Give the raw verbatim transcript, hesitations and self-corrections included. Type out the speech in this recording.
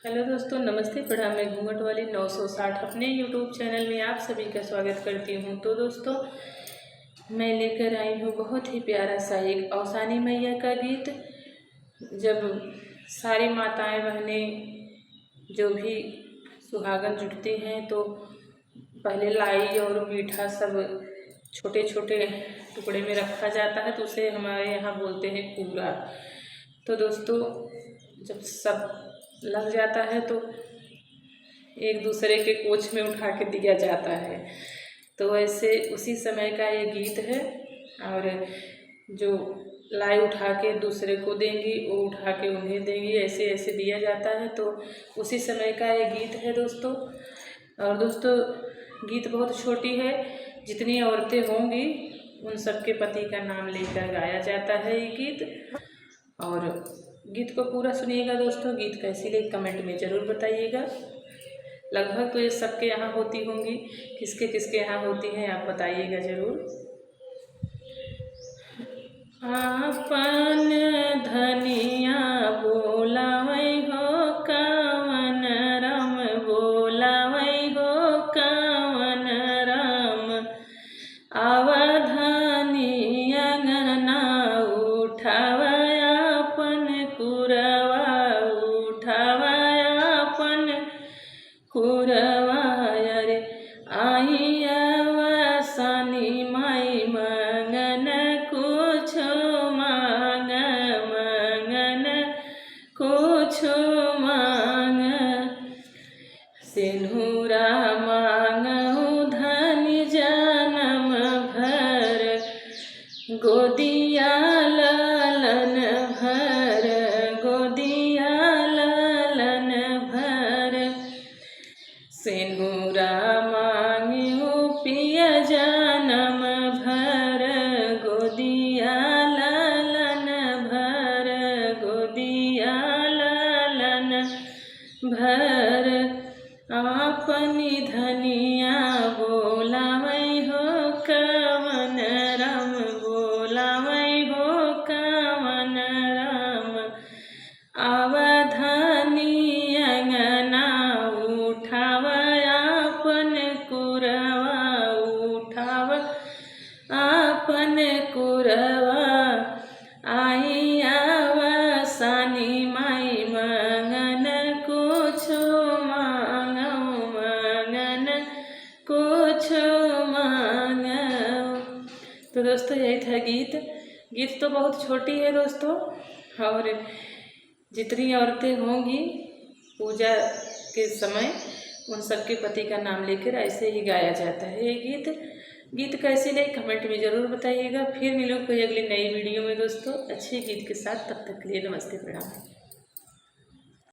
हेलो दोस्तों, नमस्ते, प्रणाम। मैं घूंघट वाली नौ सौ साठ अपने YouTube चैनल में आप सभी का स्वागत करती हूँ। तो दोस्तों, मैं लेकर आई हूँ बहुत ही प्यारा सा एक अवसानी मैया का गीत। जब सारी माताएं बहनें, जो भी सुहागन जुटती हैं, तो पहले लाई और मीठा सब छोटे छोटे टुकड़े में रखा जाता है, तो उसे हमारे यहाँ बोलते हैं कूरा। तो दोस्तों, जब सब लग जाता है, तो एक दूसरे के कोच में उठा के दिया जाता है। तो वैसे उसी समय का ये गीत है। और जो लाई उठा के दूसरे को देंगी, वो उठा के उन्हें देंगी, ऐसे ऐसे दिया जाता है। तो उसी समय का ये गीत है दोस्तों। और दोस्तों, गीत बहुत छोटी है, जितनी औरतें होंगी, उन सबके पति का नाम लेकर गाया जाता है ये गीत। और गीत को पूरा सुनिएगा दोस्तों। गीत कैसी लगी, कमेंट में ज़रूर बताइएगा। लगभग तो ये सबके यहाँ होती होंगी, किसके किसके यहाँ होती हैं, आप बताइएगा ज़रूर। आपन धनिया बोलावै हो कवन राम, बोलावै हो कवन राम। आवा धनी अंगना उठावा आपन कुरवा, उठावा आपन कुरवा। अरे आई अवसानी माई, मंगन कुछ मांग, मंगन कुछ मांग। सेनुरा मांगू धनी जनम भर, गोदिया लालन भर, गोदिया लालन भर। सेनुरा मांगू पिया जनम भर, गोदिया लालन भर, गोदिया लालन भर। आपनी धनिया बोलावै हो कवन राम, बोलावै हो कवन राम। आवा धनी अंगना उठावा आपन कुरवा, उठावा आपन कुरवा। आई आवा सानी माई, मंगन कुछ मांगो, मंगन कुछ मांगो। तो दोस्तों, यही था गीत। गीत तो बहुत छोटी है दोस्तों, और जितनी औरतें होंगी पूजा के समय, उन सबके पति का नाम लेकर ऐसे ही गाया जाता है ये गीत। गीत कैसी लगी, कमेंट में ज़रूर बताइएगा। फिर मिलूँ कोई अगली नई वीडियो में दोस्तों, अच्छे गीत के साथ। तब तक के लिए नमस्ते, प्रणाम।